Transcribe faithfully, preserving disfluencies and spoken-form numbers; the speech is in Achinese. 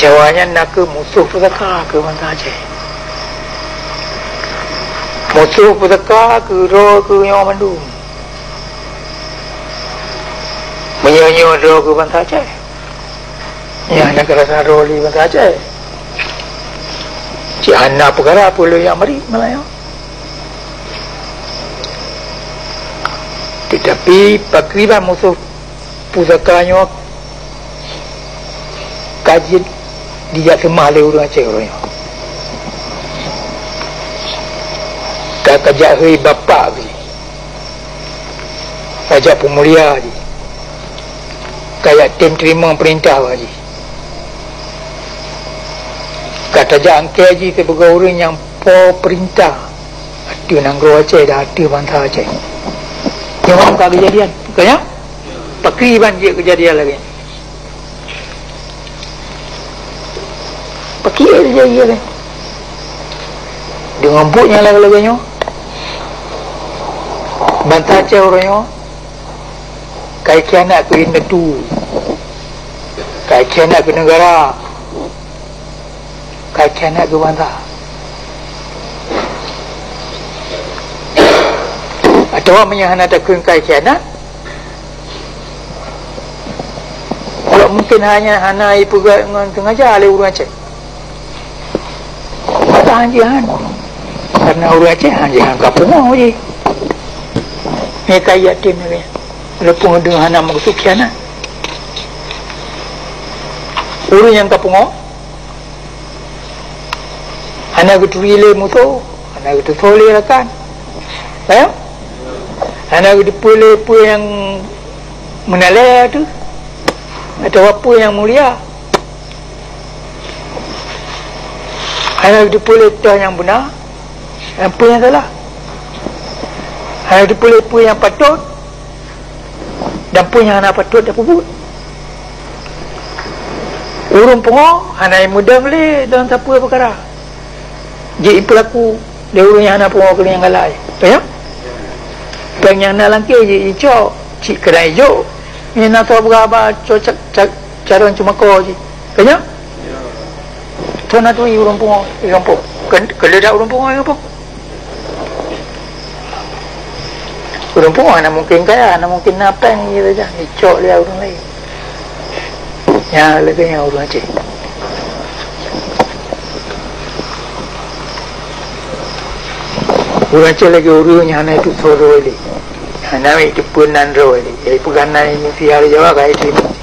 Nyoe nyan nakeuh musoh pusaka keu bansa Aceh. Musoh pusaka keu droe keu nyoe mandum. Meunyoe nyoe droe keu bansa Aceh, nyan hana keurasa droe lé bansa Aceh. Cit hana peukara peue lôn jak marit malam nyoe. Teutapi pakriban musoh pusaka nyoe ka jeuet dijak seumah lé ureuëng Aceh uroe nyoe. Ka, ka jak hôi bapak jih, ka jak peumulia jih, ka jak tem teurimong peurintah jih, ka tajak angkée jih sibagoe ureuëng nyang po peurintah ateueh nanggroe Aceh dan ateueh bansa Aceh. Nyoe ka keujadian, bukan nyan? Pakriban jeuet keujadian lagée nyan. Pakriban jeuet keujadian lagée nyan. Deungon buet nyang lagée-lagée nyoe, bansa Aceh uroe nyoe ka ikhianat keu indatu, ka ikhianat keu neugara, ka ikhianat keu bansa. Atawa meunyoe hana takheun ka ikhianat, awak mungken hana, hana ipeugah ngon sengaja lé ureuëng Aceh. Mata hanjeut han. Karena ureuëng Aceh hanjeut han ka pungoe jih. Nyoe ka yatim lagée nyan. Walaupun ureuëng hana meukeusud khianat. Ureuëng nyang ka pungoe, hana geuturi lé musoh, hana geuteusoe lé rakan. Paham? Hana geuteupeue lé peue nyang meunalée teuh, atawa peue nyang mulia. Hana geuteupeue lé toh nyang beuna, dan peue nyang salah. Hana geuteupeue lé peue nyang patot, dan peue nyang hana patot tapeubuet. Ureuëng pungoe hana meudong lé dalam sapeue peukara. Jeuet ipeulaku lé ureuëng nyang hana pungoe keu nyang galak. Ka nyan? Péng nyang na lam kée jeuet icok, cit keunan ijok. Nyan na soe peugah haba co-, ca-, ca-, carông ceumako jih. Ka nyan? Soe na turi ureuëng pungoe di gampông? Keu-, keuledak ureuëng pungoe di gampông. Ureuëng pungoe hana mungken kaya, hana mungken na péng jih saja, icok lé ureuëng laén. Nyan lagée nyan ureuëng Aceh. Ureuëng Aceh lagée ureuëng nyang hana iteupeue droe lé. Hana iteupeue nan droe lé. Nyang ipeugah nan Indonesia di Jawa ka iteurimong.